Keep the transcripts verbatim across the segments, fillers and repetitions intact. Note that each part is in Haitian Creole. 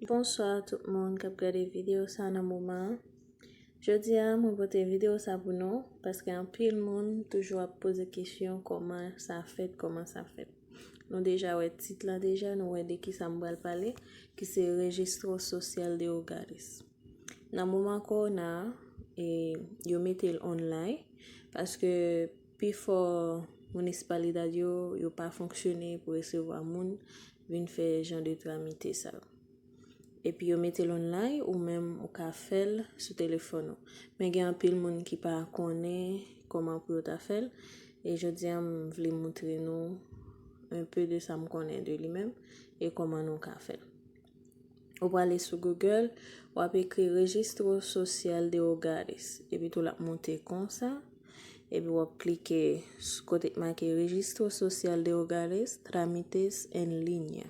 Bonswa tout moun k ap gade videyo sa nan moman an. Jodi a, mwen pote videyo sa pou nou, paske anpil moun toujou ap poze kesyon kòman sa fèt, kòman sa fèt. Nou deja wè tit la deja, nou wè de ki sa m pral pale, ki se Registro Social de Hogares. Nan moman kowona a, e, yo mete l online, paske pifò municipalidad yo, yo pa fonksyone pou resevwa moun vin fè jan de tramite sa yo. Epi yo mete l online, ou menm ou ka fè l sou telefòn ou. Men gen anpil moun ki pa konnen kòman pou yo ta fè l. E jodi a, m vle montre nou un peu de sa m konnen de li menm e kòman nou ka fè l. Ou prale sou Google, w ap ekri Registro Social de Hogares. Epi tou l ap monte konsa. Epi w ap klike s-, kote k make Registro Social de Hogares, Trámites en Línea.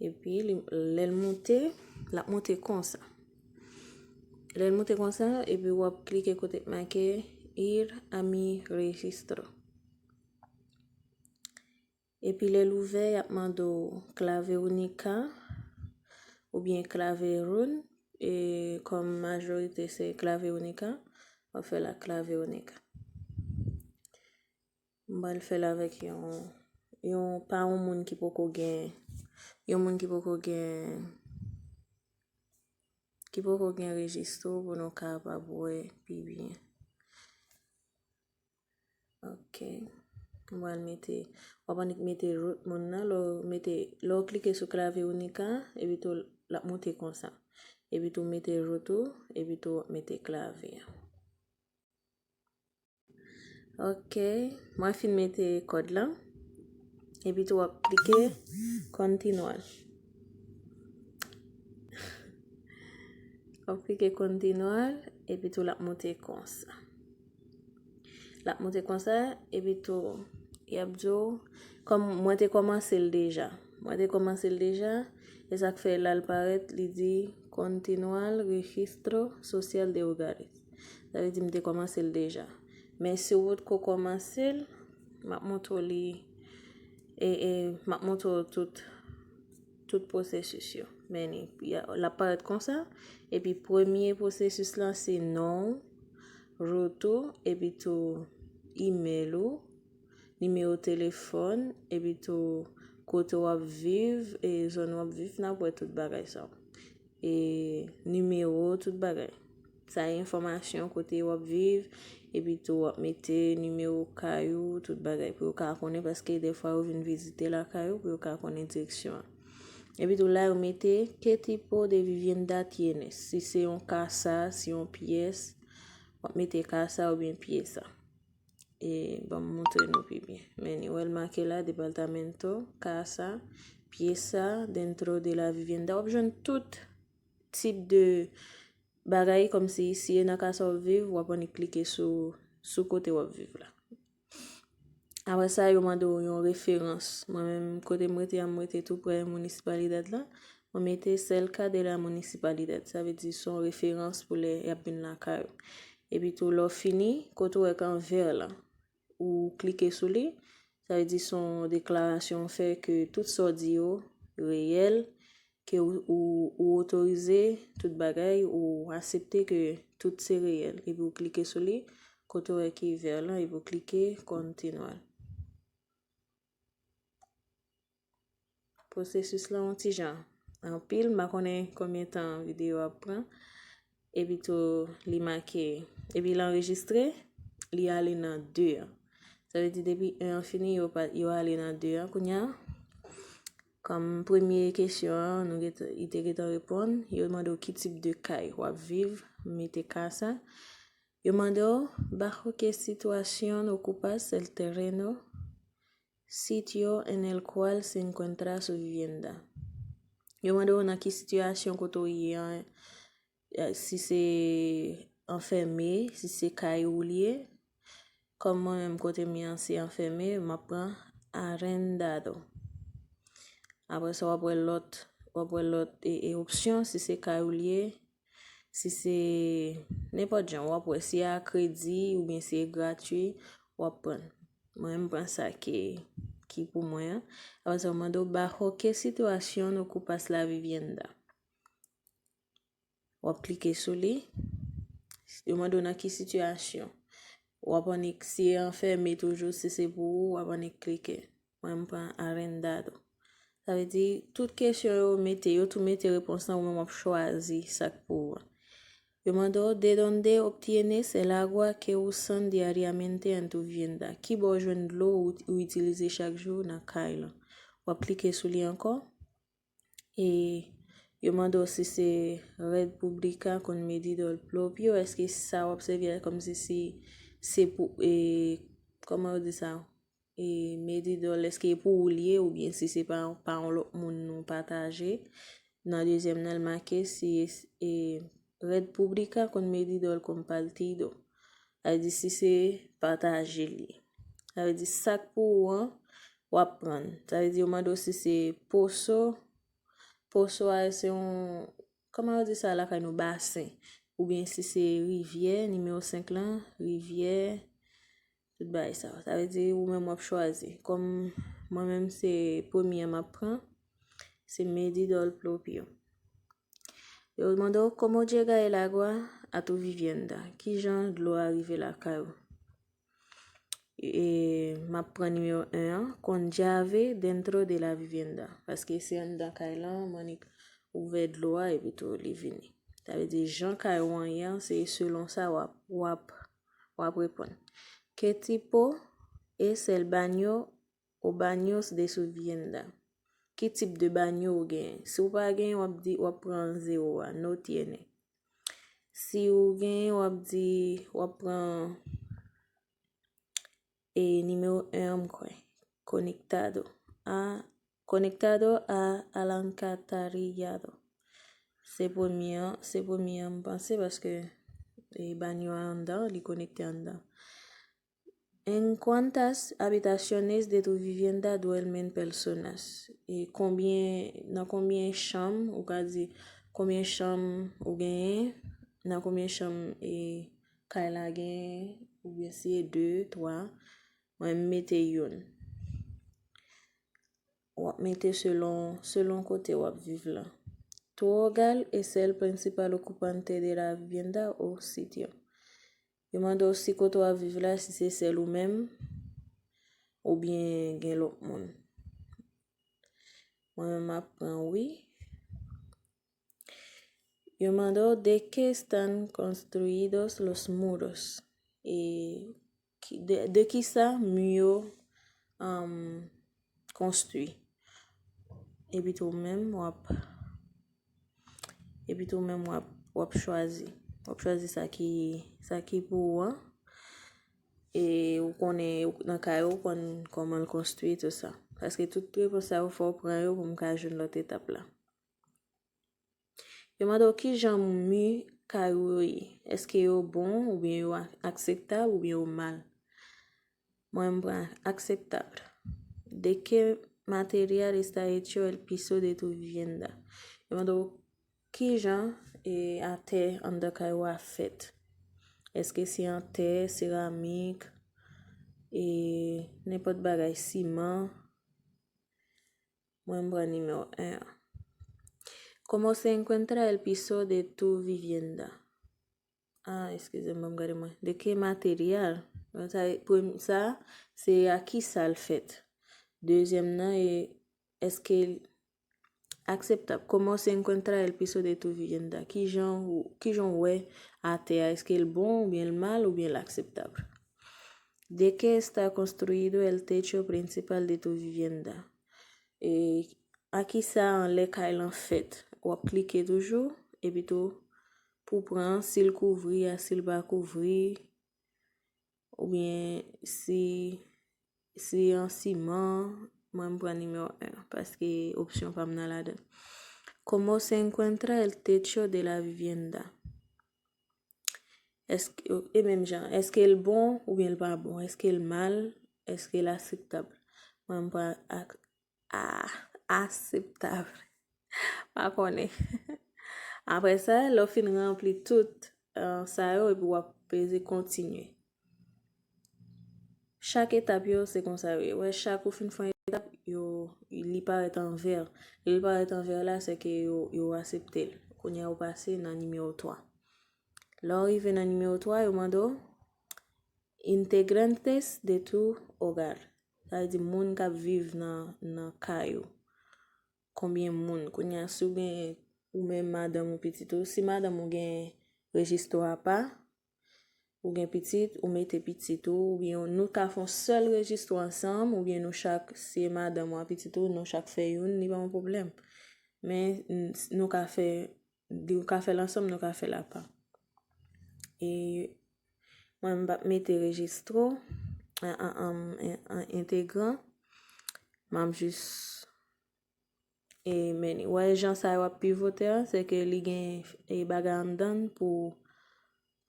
Epi li, lè l monte, l ap monte konsa. Lè l monte konsa, epi w ap klike kote k make Ir a mi registro. Epi lè l ouvè, y ap mande w Clave Única oubyen Clave Run. E kòm majorite se Clave Única, w ap fè l ak Clave Única. M pral fè l avèk yon, yon, pa yon moun ki poko gen, yon moun ki poko gen, ki poko gen rejistro pou nou kapab wè pi byen. Ok. M pral mete, w ap annik mete root moun nan, lè w mete, lè w klike sou Clave Única, epi tou l ap monte konsa. Epi tou mete root ou, epi tou w ap mete clave a. Ok, mwen fin mete kòd lan. Epi tou w ap klike Continuar. W ap klike Continuar, epi tou l ap monte konsa. L ap monte konsa, epi tou y ap di w, kòm mwen te kòmanse l deja. Mwen te kòmanse l deja, e sa k fè la l parèt, li di Continuar Registro Social de Hogares. Sa vle di m te kòmanse l deja. Men si w potko kòmanse l, m ap montre w li, e, e, m ap montre w tout, tout pwosesis yo. Men li, y a, l ap parèt konsa. Epi premye pwosesis lan se non w, root ou, epi tou email ou, nimewo telefòn, epi tou kote w ap viv, e zòn w ap viv, n ap wè tout bagay sa yo. E nimewo, tout bagay. Sa e enfòmasyon kote w ap viv, epi tou w ap mete nimewo kay ou, tout bagay pou yo ka konnen, paske defwa yo vin vizite lakay ou pou yo ka konnen direksyon an. Epi tou la yo mete, qué tipo de vivienda tienes? Si se yon kasa, si yon pyès, w ap mete kasa oubyen pyesa. E ban m montre nou pi byen. Men ni wè l make la, departamento, casa, pieza, dentro de la vivienda. W ap jwenn tout tip de bagay, kòmsi si e nan kasa w ap viv, w ap annik klike sou, sou kote w ap viv la. Apre sa, yo mande w yon referans. Mwen menm, kote m rete a, m rete tou prè municipalidad la. Mwen mete cerca de la municipalidad. Sa vle di se yon referans pou lè y ap vin lakay ou. Epi tou, lè w fini, kote w wè k an vè lan, ou klike sou li. Sa vle di se yon deklarasyon w fè ke tout sa w di yo reyèl, ke ou, ou, ou otorize tout bagay, ou aksepte ke tout se reyèl. Epi ou klike sou li, kote w wè ki vè lan, epi ou klike Continuar. Pwosesis lan yon ti jan anpil, m pa konnen konbyen tan videyo a ap pran. Epi tou, li make, epi l anrejistre, li ale nan de an. Sa vle di depi en an fini, yo pa, yo ale nan de an. Kounye a, kòm premye kesyon an, nou gentan, li te gentan reponn, yo mande w ki tip de kay w ap viv, m mete kasa. Yo mande w, bajo qué situación ocupas el terreno, sitio en el cual se encuentra su vivienda. Yo mande w nan ki sitiyasyon kote w ye an, eh, si se anfème, si se kay ou l ye. Kòm mwen menm kote m ye an se anfème, m ap pran arrendado. Apre sa, w ap wè lòt, w ap wè lòt, e, e, opsyon, si se kay ou l ye, si se nenpòt jan, w ap wè si a kredi oubyen si e gratui, w ap pran. Mwen, m pran sa ki, ki pou mwen an. Apre sa, yo mande w, "Bajo qué situación ocupas la vivienda?" W ap klike sou li. Yo mande w nan ki sitiyasyon. W ap annik, si e anfème toujou, si se pou ou, w ap annik klike. Mwen, m pran arrendado. Sa vle di, tout kesyon yo mete, yo tou mete repons lan, ou menm w ap chwazi sa k pou ou an. Yo mande w, "¿De dónde obtienes el agua que usan diariamente en tu vivienda?" Ki bò w jwenn dlo ou, ou itilize chak jou nan kay lan? W ap klike sou li ankò. E yo mande w si se Red Pública con medidor propio, èske sa w ap sèvi a kòmsi si se pou, e, kòman yo di sa? E, medidor, èske e pou ou li ye, oubyen si se pa, pa yon lòt moun nou pataje. Nan dezyèm nan, l make si e, e Red Pública con medidor compartido. Sa vle di si se pataje li ye. Sa vle di sa k pou ou an, w ap pran. Sa vle di yo mande w si se poso. Poso a se yon, kòman yo di sa lakay nou, basen. Oubyen si se rivyè, nimewo senk lan, rivyè, tout bagay sa yo. Sa vle di ou menm w ap chwazi. Kòm mwen menm se premye a m ap pran, se medidor propio. Yo mande w, "¿Cómo llega el agua a tu vivienda?" Ki jan dlo a rive lakay ou? E, m ap pran nimewo en an, "Con llave dentro de la vivienda." Paske se anndan kay lan, m annik ouvè dlo a, epi tou li vini. Sa vle di, jan kay ou an ye an, se selon sa w ap, w ap, w ap reponn. "¿Qué tipo es el baño o baños de su vivienda?" Ki tip de banyo ou genyen? Si w pa genyen, w ap di, w ap pran zewo a, "No tiene." Si ou genyen, w ap di, w ap pran, e, nimewo en an, m kwè. "Conectado a, conectado a, al alcantarillado." Se premye an, se premye an, m panse, paske, e, banyo a anndan, li konekte anndan. "¿En cuántas habitaciones de tu vivienda duermen personas?" E konbyen, nan konbyen chanm, ou ka di konbyen chanm ou genyen, nan konbyen chanm, e, kay la genyen, oubyen si e de, twa, mwen m mete youn. W ap mete selon, selon kote w ap viv lan. "¿Tu hogar es el principal ocupante de la vivienda o sitio?" Yo mande w si kote w ap viv la, si se sèl ou menm, oubyen gen lòt moun. Mwen menm, m ap pran wi. Yo mande w, "¿De qué están construidos los muros?" E ki, de, de kisa mi yo, um, konstwi? Epi tou menm w ap, epi tou menm w ap, w ap chwazi. W ap chwazi sa ki, sa ki pou ou an. E ou konnen, ou, nan kay ou, ou konn kòman l konstwi, tou sa. Paske tout repons sa yo, fò w pran yo pou m ka jwenn lòt etap la. Yo mande w ki jan mi kay ou yo ye. Èske yo bon, oubyen yo a-, akseptab, oubyen yo mal? Mwen, m pran akseptab. "¿De qué material está hecho el piso de tu vivienda?" Yo mande w ki jan, e, atè anndan kay ou a fèt. Èske se an tè, seramik, e, nenpòt bagay, siman? Mwen, m pran nimewo en an. "¿Cómo se encuentra el piso de tu vivienda?" Ah, eskize m, ban m gade mwen. "¿De qué material?" Sa, prem-, sa, se a ki sa l fèt. Dezyèm nan, e, èske l akseptab? "¿Cómo se encuentra el piso de tu vivienda?" Ki jan ou, ki jan w wè atè a? Èske l bon oubyen l mal oubyen l akseptab? "¿De qué está construido el techo principal de tu vivienda?" E a ki sa anlè kay lan fèt? W ap klike toujou, epi tou pou pran si l kouvri a, si l pa kouvri, oubyen si, si an siman, mwen m pran nimewo en, paske opsyon pa m nan ladan. "¿Cómo se encuentra el techo de la vivienda?" Èske, e menm jan, èske l bon oubyen l pa bon? Èske l mal? Èske l akseptab? Mwen, m pran ak-, a, akseptab. Pa konnen. Apre sa, lè w fin ranpli tout, eh, sa yo, epi w ap peze kontinye. Chak etap yo, se konsa yo ye. Wè, chak ou fin fè yon yo, li parèt an vè. Lè l parèt an vè la, se ke yo, yo aksepte l. Kounye a, ou pase nan nimewo twa. Lè w rive nan nimewo twa, yo mande w integrantes de tu hogar. Sa vle di moun k ap viv nan, nan kay ou. Konbyen moun? Kounye a, si w gen ou menm, madanm ou, pitit ou, si madanm ou gen rejistwa apa, ou gen pitit, ou mete pitit ou, oubyen nou ka fè yon sèl rejistwa ansanm, oubyen nou chak, si e madanm ou a pitit ou, nou chak fè youn, li pa yon pwoblèm. Men, n-, nou ka fè, nou ka fè l ansanm, nou ka fè l apa. E mwen, m p ap mete rejistro, an, an, an, an, an entegran. M ap jis e, men, wè jan sa yo ap pivote a, se ke li gen, e, bagay anndan l pou,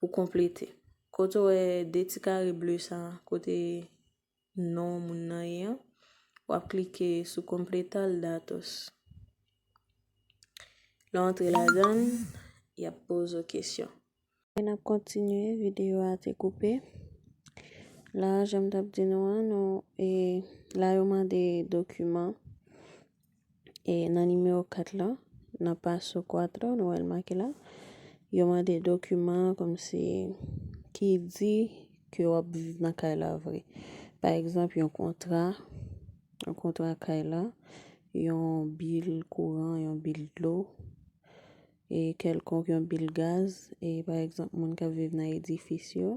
pou konplete. Kote w wè de ti kare ble sa, kote non moun nan ye an, w ap klike sou completar datos. Lè w antre ladan l, y ap poze w kesyon. E n ap kontinye, videyo a te koupe. La, jan m t ap di nou an, nou, e, la yo mande dokiman. E nan nimewo kat la, nan paso kuatro, nou wè l make la, yo mande dokiman kòmsi ki di ke w ap viv nan kay la vre. Pa egzanp, yon kontra, yon kontra kay la, yon bil kouran, yon bil dlo, e kèlkonk yon bil gaz, e pa egzanp, moun k ap viv nan edifis yo,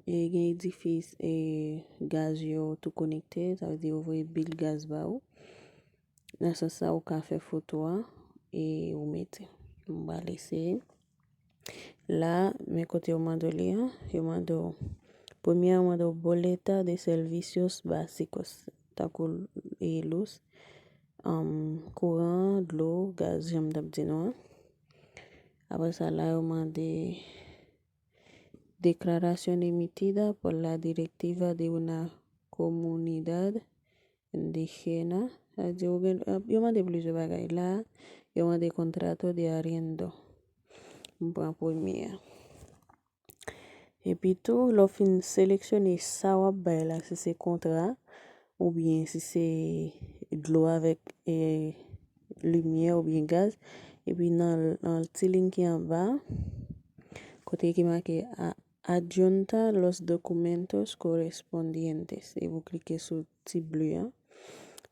e gen edifis, e gaz yo tou konekte, sa vle di yo voye bil gaz ba ou. Nan sans sa, ou ka fè foto a, e ou mete. M pral eseye. La, men kote yo mande w li an, yo mande w, premye a mande w boleta de servicios básicos, tankou, e, luz, um, kouran, dlo, gaz, jan m t ap di nou an. Apre sa, la yo mande declaración emitida por la directiva de una comunidad indígena. Sa vle di, ou gen, yo mande plizyè bagay la. Yo mande contrato de arriendo. M pran premye a. Epi tou, lè w fin seleksyone sa w ap bay la, si se kontra, oubyen si se dlo avèk, e, limyè oubyen gaz, epi nan, nan ti liy ki anba, kote ki make a, adjunta los documentos correspondientes. Epi w klike sou ti ble a.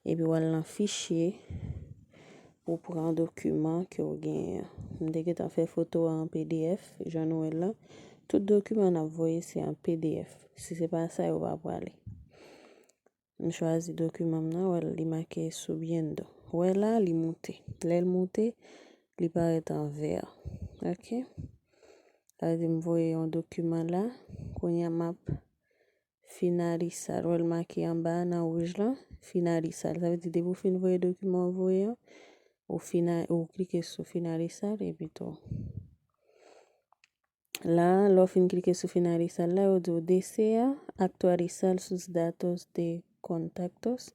Epi w al nan fichye pou pran dokiman ke w genyen an. M te gentan fè foto a an P D F, jan nou wè l la. Tout dokiman n ap voye se an P D F. Si se pa sa, yo pa prale. M chwazi dokiman m nan, wè l, li make subiendo. Wè la, li moute. Lè l moute, li parèt an vè. Ok? Sa vle di m voye yon dokiman la. Kounye a m ap finalizar. Wè l make anba a nan wouj lan, finalizar. Sa vle di depi w fin voye dokiman w voye an, ou fina-, ou klike sou finalizar epi tou. La, lè w fin klike sou finalizar la, yo di w desea actualizar sus datos de contactos.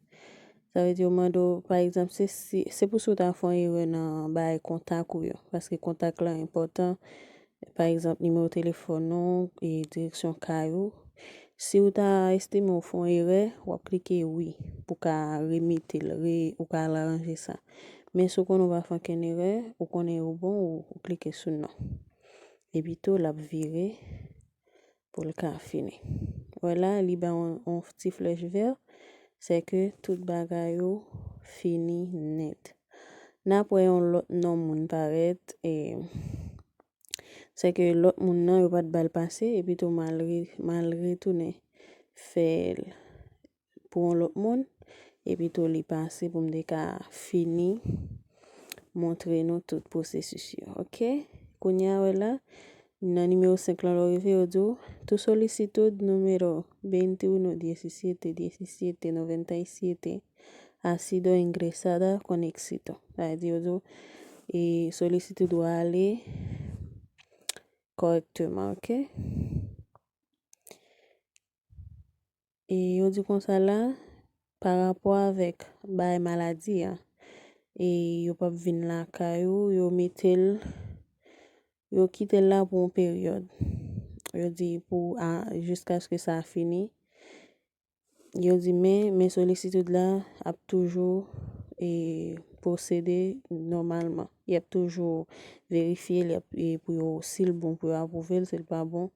Sa vle di yo mande w, pa egzanp, se si, se pou si w ta fè yon erè nan bagay kontak ou yo, paske kontak la enpòtan. Pa egzanp, nimewo telefòn ou, e direksyon kay ou. Si w ta estime w fè yon erè, w ap klike wi pou w ka remete l, re-, ou ka al ranje sa. Men si w konnen w pa fè okenn erè, ou konnen ou bon, ou, ou klike sou non. Epi tou, l ap vire pou l ka fini. Wè la, li ba w yon, yon ti flèch vè, se ke tout bagay ou fini nèt. N ap wè yon lòt non moun parèt, e se ke lòt moun nan, yo pa t ba l pase, epi tou m al re-, m al retounen fè l pou yon lòt moun, epi tou li pase pou m te ka fini montre nou tout pwosesis yo. Ok? Kounye a, wè la, nan nimewo senk lan, lè w rive, yo di w, tu solicitud número veintiuno diecisiete diecisiete noventa y siete ha sido ingresada con éxito. Sa vle di, yo di w, e solisitid ou a ale kòrèkteman, ok? E yo di konsa la, pa rapò avèk bay maladi a, e yo p ap vin lakay ou, yo mete l, yo kite l la pou yon peryòd. Yo di pou a, jiskaske sa fini. yo di men men solisid la ap toujou e pwosede nòmalman. Y ap toujou verifye l, y ap e pou yo si l bon pou yo apwouve l, si l pa bon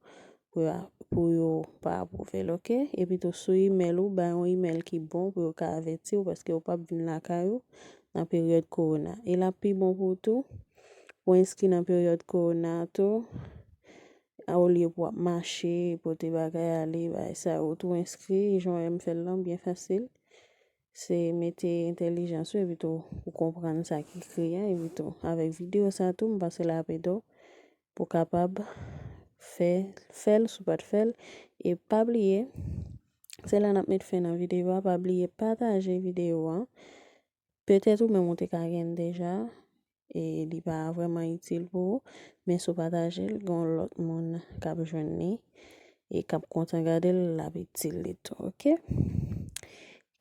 pou yo pou yo pa apwouve l, oke? Epi tou sou imèl ou bay yon imèl ki bon pou yo ka avèti w paske yo p ap vin lakay ou nan peryòd kowona. E l ap pi bon pou ou tou pou enskri nan peryòd kowona tou. Olye pou w ap mache, pote bagay ale, bagay sa yo, tou enskri, jan w wè m fè l lan, byen fasil. Se mete entèlijans ou epi tou ou konprann sa ki ekri a, epi tou avèk videyo sa tou, m panse l ap ede w pou w kapab fè fè l si w pa t fè l. E pa bliye, se la n ap met fen nan videyo a, pa bliye pataje videyo a. Petèt ou menm ou te ka gen l deja, e li pa vrèman itil pou ou, men si w pataje l, gen yon lòt moun k ap jwenn li e k ap kontan gade l, l ap itil li tou, oke?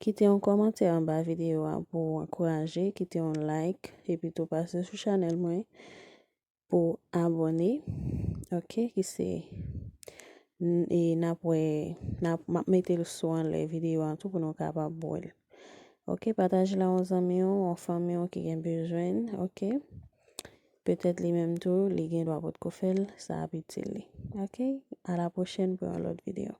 Kite yon kòmantè anba videyo a pou w ankouraje, kite yon like, epi tou pase sou chanèl mwen pou abòne, oke, ki se n- e n ap wè, n ap, m ap mete l sou anlè videyo a tou pou nou kapab wè l. Oke, pataje l a yon zanmi w, yon fanmi w ki gen bezwen l, oke? Petèt li menm tou, li gen dwa potko fè l, sa ap itil li. Oke? A la pwochèn pou yon lòt videyo.